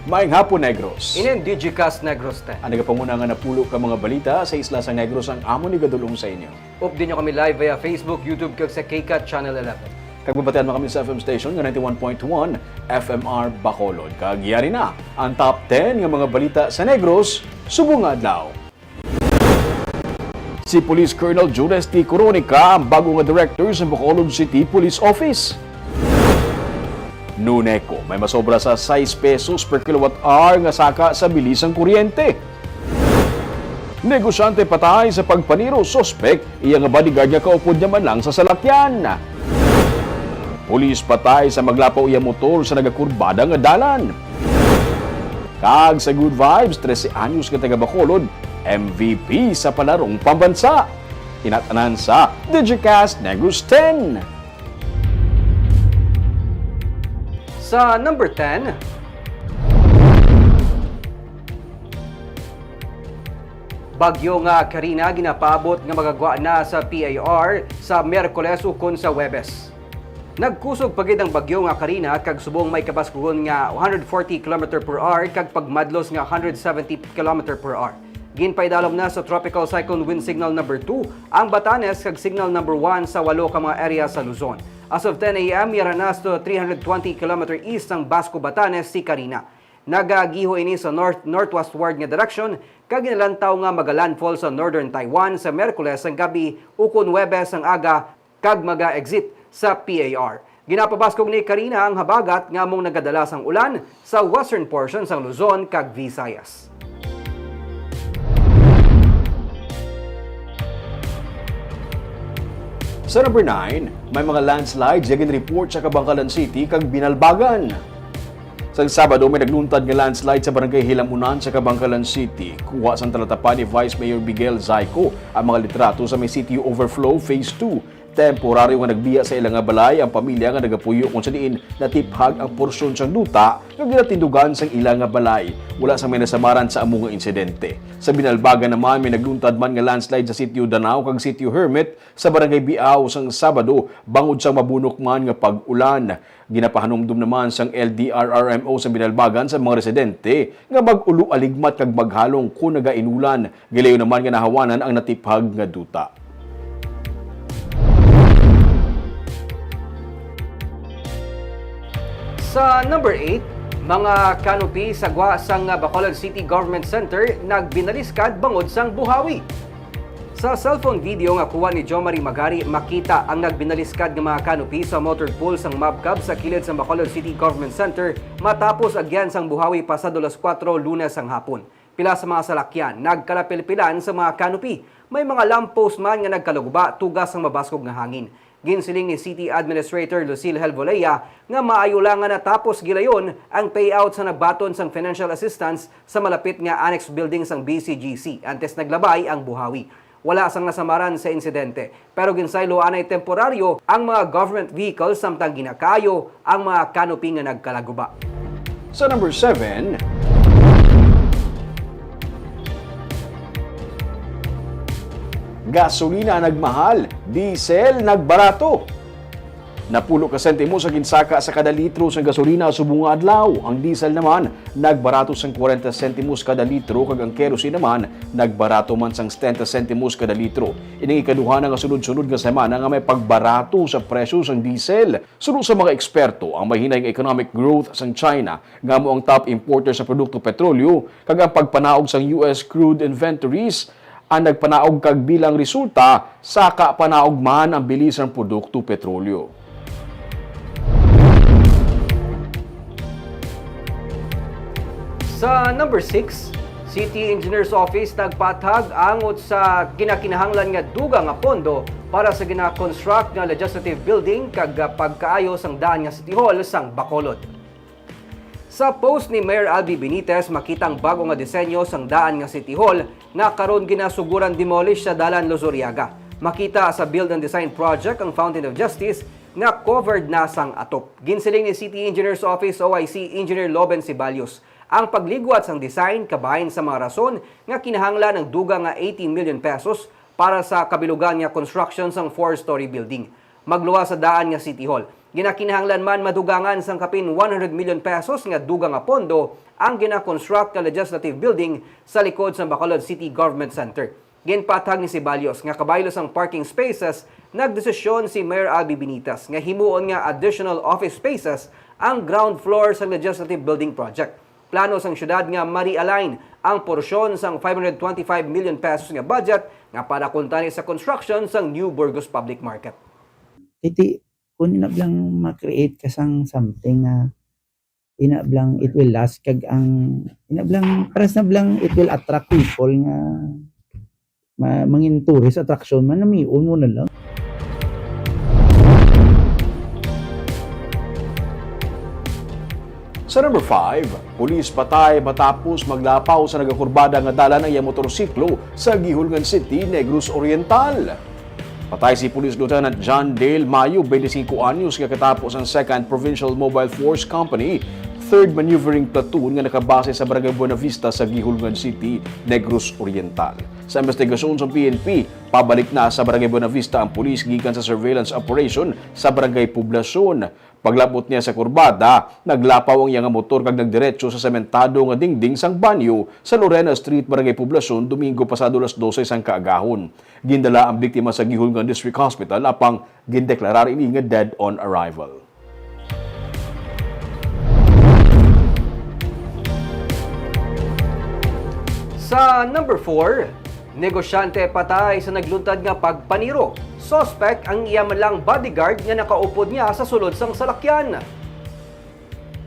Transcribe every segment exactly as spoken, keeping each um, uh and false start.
Maayong hapon, Negros. Inin Digicast Negros ten. Ang nagapanguna nga napulo ka mga balita sa isla sa Negros ang amo ni gadulong sa inyo. Update nyo kami live via Facebook, YouTube, kag sa KCAT Channel eleven. Kag mabatian mo kami sa F M station nga ninety-one point one F M R Bacolod. Kag yari na ang top ten nga mga balita sa Negros subong nga adlaw. Si Police Colonel Judes T. Coronica ang bago nga director sa Bacolod City Police Office. Nuneco, may masobra sa sais pesos per kilowatt hour nga saka sa bili sang kuryente. Negosyante patay sa pagpaniro, suspek iya nga bodyguard nga kaupod niya man lang sa salakyan. Pulis patay sa maglapaw iya motor sa nagakurbada nga dalan. Kag sa Good Vibes, trese anyos nga taga Bacolod, M V P sa palarong pambansa. Inatanan sa Digicast Negros ten. Sa number ten, Bagyo nga Karina ginapaabot nga magagwa na sa P A R sa Miyerkules ukon sa Huwebes. Nagkusog pa gid ang bagyo nga Karina kag subong may kabaskugon nga one hundred forty kilometer per hour kag pagmadlos nga one hundred seventy kilometer per hour. Ginpaidalom na sa Tropical Cyclone Wind Signal number two ang Batanes kag Signal number one sa walo ka mga area sa Luzon. As of ten A M, yara na sa three hundred twenty kilometer east sang Basco, Batanes si Karina. Nagagiho ini sa north-northwestward nga direksyon kag ginalantaw nga magalandfall sa northern Taiwan sa Miyerkules sang gabi ukon Huwebes sang aga kag maga-exit sa P A R. Ginapabaskog ni Karina ang habagat nga among nagadala sang ulan sa western portion sang Luzon kag Visayas. Sa number nine, may mga landslides nga ginreport sa Kabankalan City kag Binalbagan. Sang Sabado, may nagluntad nga landslide sa Barangay Hilamunan sa Kabankalan City. Kuha sang talatapan ni Vice Mayor Miguel Zayco ang mga litrato sa may C T U Overflow Phase two. Temporaryo nga nagbiya sa ila nga balay ang pamilya nga nagapuyo, kung sa diin natiphag ang porsyon sang duta nga ginatindugan sang ila nga balay. Wala sang may nasamaran sa amo nga insidente. Sa Binalbagan naman, may nagluntad man nga landslide sa Sitio Danao kag Sitio Hermit sa Barangay Biao sang Sabado, bangod sang mabunok man nga pag-ulan. Ginapahanumdom naman sang L D R R M O sa Binalbagan sa mga residente nga mag-ulo aligmat kag maghalong kon nagainulan. Gilayon naman nga nahawanan ang natiphag nga duta. Sa number eight, mga canopy sa gwa sang Bacolod City Government Center nagbinaliskad bangod sang buhawi. Sa cellphone video nga kuha ni Jo Marie Magari, makita ang nagbinaliskad nga mga canopy sa motor pool sang MABCAB sa kilid sang Bacolod City Government Center matapos agyan sang buhawi pasado las kuwatro Lunes sang hapon. Pila sa mga salakyan nagkalapilpilan sa mga canopy. May mga lamppost man nga nagkalaguba tuga sang mabaskog nga hangin. Ginsiling ni City Administrator Lucille Helvolea nga maayo lang nga natapos gilayon ang payout sa nabaton sang financial assistance sa malapit nga annex building sang B C G C antes naglabay ang buhawi. Wala sang nasamaran sa insidente, pero ginsaylo anay temporaryo ang mga government vehicles samtang ginakaayo ang mga canopy nga nagkalaguba. Sa number seven, gasolina nagmahal, diesel nagbarato. Napulo ka sentimos ang ginsaka sa kada litro sang gasolina subong nga adlaw. Ang diesel naman nagbarato sang kwarenta sentimos kada litro, kag ang kerosene naman nagbarato man sang setenta sentimos kada litro. Ining ikaduha na nga sunod-sunod nga semana nga may pagbarato sa presyo sang diesel. Suno sa mga eksperto, ang mahinay nga economic growth sang China, nga amo ang top importer sa produkto petrolyo, kag ang pagpanaog sang U S crude inventories ang nagpanaog, kag bilang resulta, saka panaog man ang bili sang produkto petrolyo. Sa number six, City Engineer's Office nagpaathag angot sa ginakinahanglan nga dugang nga pondo para sa gina-construct nga legislative building kag pagkaayo sang daan nga City Hall sang Bacolod. Sa post ni Mayor Albi Benitez, makita ang bago nga disenyo sang daan nga City Hall nga karon ginasuguran demolish sa Dalan Luzuriaga. Makita sa Build and Design Project ang Fountain of Justice nga covered na sang atop. Ginsiling ni City Engineer's Office O I C Engineer Loben Ceballos, ang pagligwat sang design kabahin sa mga rason nga kinahanglan ang dugang nga eighty million pesos para sa kabilugan nga construction sang four-story building. Magluwas sa daan nga City Hall. Ginakinahanglan man madugangan sang kapin one hundred million pesos nga dugang nga pondo ang gina-construct nga legislative building sa likod sang Bacolod City Government Center. Ginpatag ni Ceballos nga kabaylo sang parking spaces, nagdesisyon si Mayor Albee Benitez nga himuon nga additional office spaces ang ground floor sa legislative building project. Plano sang syudad nga ma-realign ang porsyon sang five hundred twenty-five million pesos nga budget nga para kuntani sa construction sang New Burgos Public Market. Iti, kung ina blang ma-create ka sang something nga ina blang it will last, kag ang ina blang, paras na blang it will attract people nga ma-, mangin tourist attraction man, namion mo na lang. Sa number five, pulis patay matapos maglapaw sa nagakurbada nga dalan ang iyang motorsiklo sa Guihulngan City, Negros Oriental. Patay si Police Lieutenant John Dale Mayo, twenty-five anyos, nga katapo sang Second Provincial Mobile Force Company, Third Maneuvering Platoon nga nakabase sa Barangay Buenavista sa Guihulngan City, Negros Oriental. Sa investigasyon sa P N P, pabalik na sa Barangay Buenavista ang pulis gikan sa surveillance operation sa Barangay Poblacion. Paglabot niya sa kurbada, naglapaw ang iya nga motor kag nagdiretso sa sementado nga dingding sang banyo sa Lorena Street, Barangay Poblacion, Domingo pasado alas dose sang kaagahon. Gindala ang biktima sa Guihulngan District Hospital, apang gindeklarar ini nga dead on arrival. Sa number four, negosyante patay sa nagluntad nga pagpaniro. Suspect ang iya man lang bodyguard nga nakaupod niya sa sulod sang salakyan.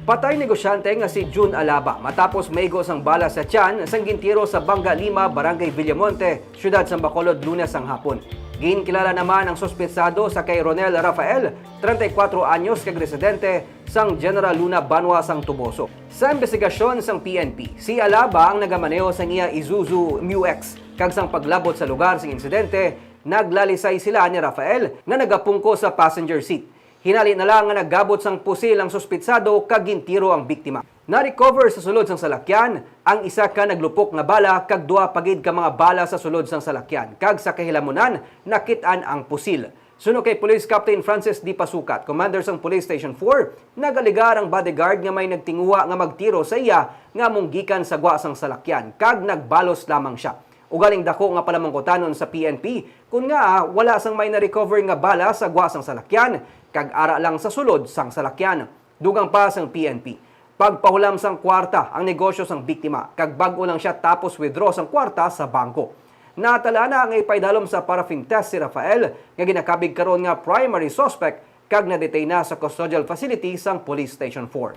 Patay negosyante nga si June Alaba matapos maigo sang bala sa tiyan sang gintiro sa Bangga Lima, Barangay Villamonte, siyudad sang Bacolod, Lunes sang hapon. Ginkilala naman ang suspetsado sa kay Ronel Rafael, treinta y cuatro anyos, kag residente sang General Luna, Banwa sang Toboso. Sa imbestigasyon sang P N P, si Alaba ang nagamaneho sang iya Isuzu Mu X, kag sang paglabot sa lugar sang insidente, naglalisay sila ni Rafael nga nagapungko sa passenger seat. Hinali na lang nga nagabot sang pusil ang suspitsado kag gintiro ang biktima. Na-recover sa sulod sang salakyan ang isa ka naglupok nga bala kag duha pa gid ka mga bala sa sulod sang salakyan, kag sa kahilamunan nakit-an ang pusil. Suno kay Police Captain Francis D. Pasukat, commander sang Police Station four, nagalegar ang bodyguard nga may nagtinguha nga magtiro sa iya nga among gikan sa gwa sang salakyan kag nagbalos lamang sia. Ugaling dako nga palamungkutanon sa P N P kon ngaa wala sang may na-recover nga bala sa gwa sang salakyan kag ara lang sa sulod sang salakyan. Dugang pa sang P N P, pagpahulam sang kwarta ang negosyo sang biktima kag bag-o lang sia tapos withdraw sang kwarta sa bangko. Natalana nga ipaidalom sa paraffin test si Rafael nga ginakabig karon nga primary suspect kag na-detain na sa custodial facility sang Police Station four.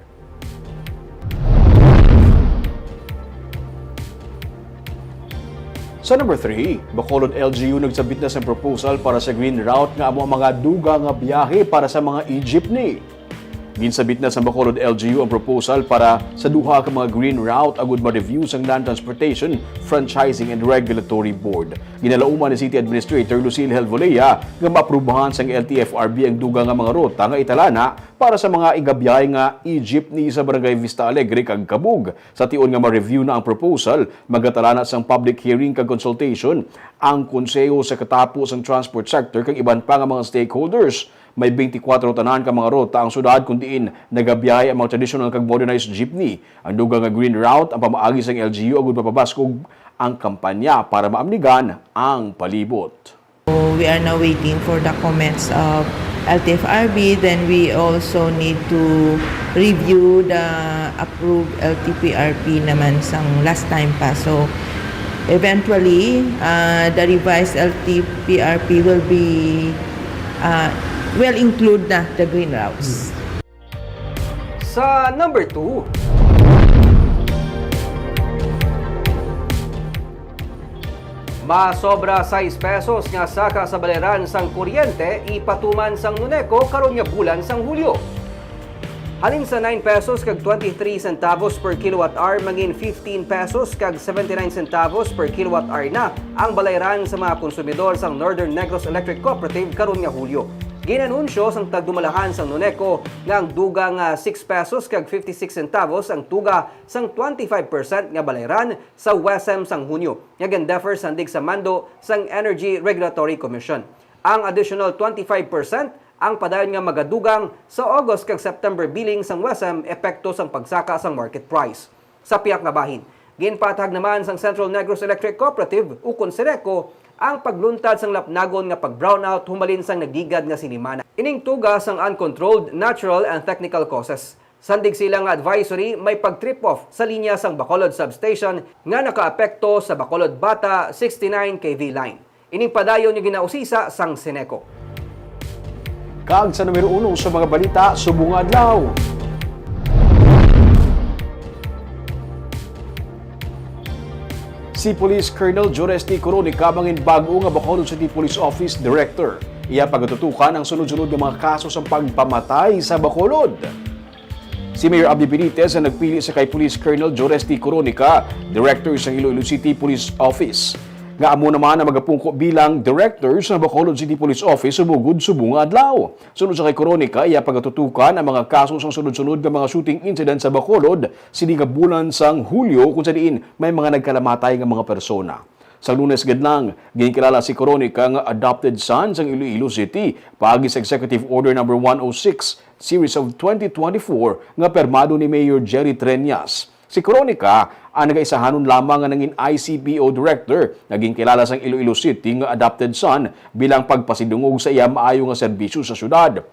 Sa number three, Bacolod L G U nagsabit na sa proposal para sa green route nga amo ang mga dugang nga biyahe para sa mga e-jeepney. Ginsabit na sa Bacolod L G U ang proposal para sa duha ka mga green route agud ma-review sang Land Transportation, Franchising and Regulatory Board. Ginalauman ni City Administrator Lucille Helvolea nga maaprubahan sang L T F R B ang dugang nga mga ruta nga italana para sa mga igabiyahe nga e-jeepney sa Barangay Vista Alegre kag Cabug. Sa tion nga ma-review na ang proposal, magatalana sang public hearing kag consultation ang Konseho sa katapo sang transport sector kag iban pa nga mga stakeholders. May twenty-four tanan ka mga ruta ang syudad kon diin nagabiyahe ang mga tradisyonal kag modernized jeepney. Ang dugang nga green route ang pamaagi sang L G U agud mapabaskog ang kampanya para maamnigan ang palibot. So, we are now waiting for the comments of L T F R B. Then we also need to review the approved L T P R P naman sang last time pa. So, eventually, uh, the revised L T P R P will be, uh, will include na the green routes. Sa number two, masobra sais pesos nga saka sa balayran sang kuryente ipatuman sang Noneco karon nga bulan sang Hulyo. Halin sa nine pesos kag twenty-three centavos per kilowatt hour, mangin fifteen pesos kag seventy-nine centavos per kilowatt hour na ang balayran sa mga konsumidor sang Northern Negros Electric Cooperative karon nga Hulyo. Ginanunsyo sang tagdumalahan sang Noneco nga ang dugang nga six pesos kag fifty-six centavos ang tuga sang twenty-five percent nga balayran sa WESM sang Hunyo, nga gin-defer sandig sa mando sang Energy Regulatory Commission. Ang additional twenty-five percent Ang padayon nga magadugang sa August kag September billing sang WESM epekto sang pagsaka sang market price. Sa pihak nga bahin, ginpatag naman sang Central Negros Electric Cooperative, ukon CENECO, ang pagluntad sang lapnagon nga pag-brownout humalin sang nagligad nga sinimana. Ining tuga sang uncontrolled natural and technical causes. Sandig sila nga advisory, may pag-trip-off sa linya sang Bacolod Substation nga nakaapekto sa Bacolod Bata sixty-nine K V line. Ining padayon nga ginausisa sang CENECO. Kag sa numero uno sa mga balita subong nga adlaw, si Police Colonel Jores T. Coronica mangin bag-o nga Bacolod City Police Office Director. Iya pagatutukan ang sunod-sunod nga mga kaso sang pagpamatay sa Bacolod. Si Mayor Abdi Benitez ang nagpili sa kay Police Colonel Jores T. Coronica, Director sang Iloilo City Police Office, nga amo naman ang magapungko bilang Director sa Bacolod City Police Office sa bugod subong nga adlaw. Sunod sa kay Coronica, iya pagatutukan ang mga kaso sang sunod-sunod nga mga shooting incident sa Bacolod sini nga bulan sang Hulyo, kung sa diin may mga nagkalamatay nga mga persona. Sa Lunes gid lang, ginkilala si Coronica nga adopted son sang Iloilo City paagi sa Executive Order Number One oh six, Series of twenty twenty-four nga pirmado ni Mayor Jerry Treñas. Si Coronica ang nagaisahanon lamang nga nangin I C P O Director nga ginkilala sang Iloilo City nga adopted son bilang pagpasidungog sa iya maayo nga serbisyo sa syudad.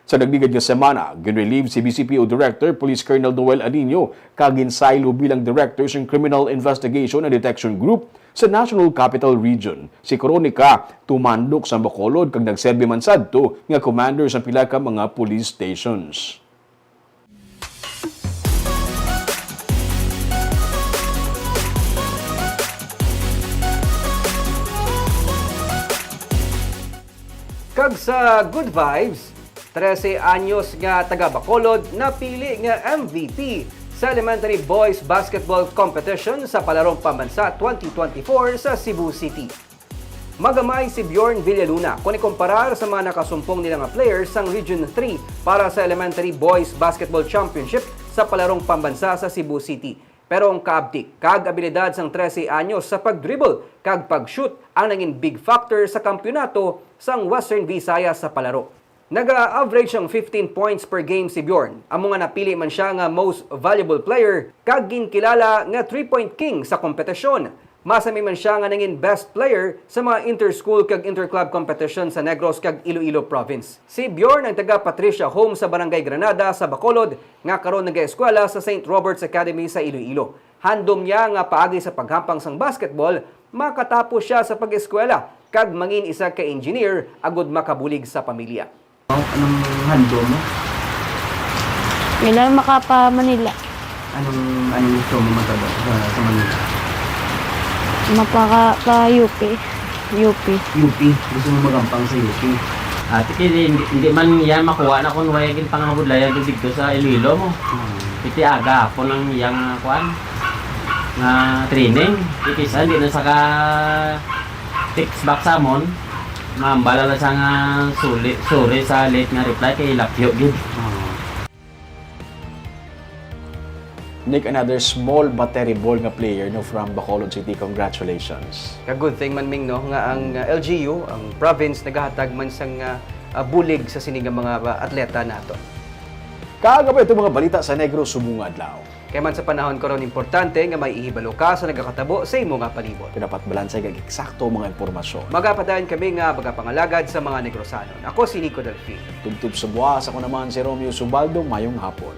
Sa nagligad nga semana, ginrelieve si B C P O Director Police Colonel Noel Aliño kag ginsaylo bilang Director sang Criminal Investigation and Detection Group sa National Capital Region. Si Coronica tumandok sa Bacolod kag nagserbi man sadto nga commander sa pila ka mga police stations. Kag sa good vibes, trese anyos nga taga Bacolod napili nga M V P sa Elementary Boys Basketball Competition sa Palarong Pambansa twenty twenty-four sa Cebu City. Magamay si Bjorn Villaluna kon ikumparar sa mga nakasumpong nila nga players sang Region three para sa Elementary Boys Basketball Championship sa Palarong Pambansa sa Cebu City. Pero ang kaabtik kag abilidad sang trese anyos sa pag-dribble kag pag-shoot ang nangin big factor sa kampiyonato sang Western Visayas sa palaro. Naga-average sang fifteen points per game si Bjorn, amo nga napili man sia nga Most Valuable Player kag ginkilala nga Three-Point King sa kompetisyon. Masami man sia nga nangin Best Player sa mga inter-school kag inter-club competition sa Negros kag Iloilo Province. Si Bjorn ang taga Patricia Home sa Barangay Granada sa Bacolod, nga karon nagaeskwela sa Saint Robert's Academy sa Iloilo. Handom niya nga paagi sa paghampang sang basketball, makatapos sia sa pag-eskwela kag mangin isa ka engineer agud makabulig sa pamilya. Anong handom mo? Kailangan makapa Manila. Anong, anong gusto mo matabo sa, sa Manila? Mapaka pa U P. U P. U P. Gusto mo magampang sa U P? Ati kay hindi, hindi man yan makuha na kung wala yung pangabudlayan ko dito sa Iloilo mo. Hmm. Iti aga po ng iyang, ah, kuan, nga training. Iti sa hindi na saka text back sa amon. Mambala na siya nga suli, sorry sa late nga reply kay lapyo gid. Hmm. Nick, another small but terrible nga player, no, from Bacolod City. Congratulations. Ka good thing man, Ming, no, nga ang, uh, L G U, ang province, nagahatag man sang, uh, uh, bulig sa sini nga mga, uh, atleta nato. Kag amo ito mga balita sa Negros subong nga adlaw. Kay man sa panahon karon, importante nga may ihibalo ka sa nagakatabo sa imo nga palibot. Dapat balansay kag eksakto ang mga impormasyon. Magapadayon kami nga magapangalagad sa mga Negrosanon. Ako si Nico Delfin. Tubtob sa buwas, ako naman si Romeo Subaldo. Mayong hapon.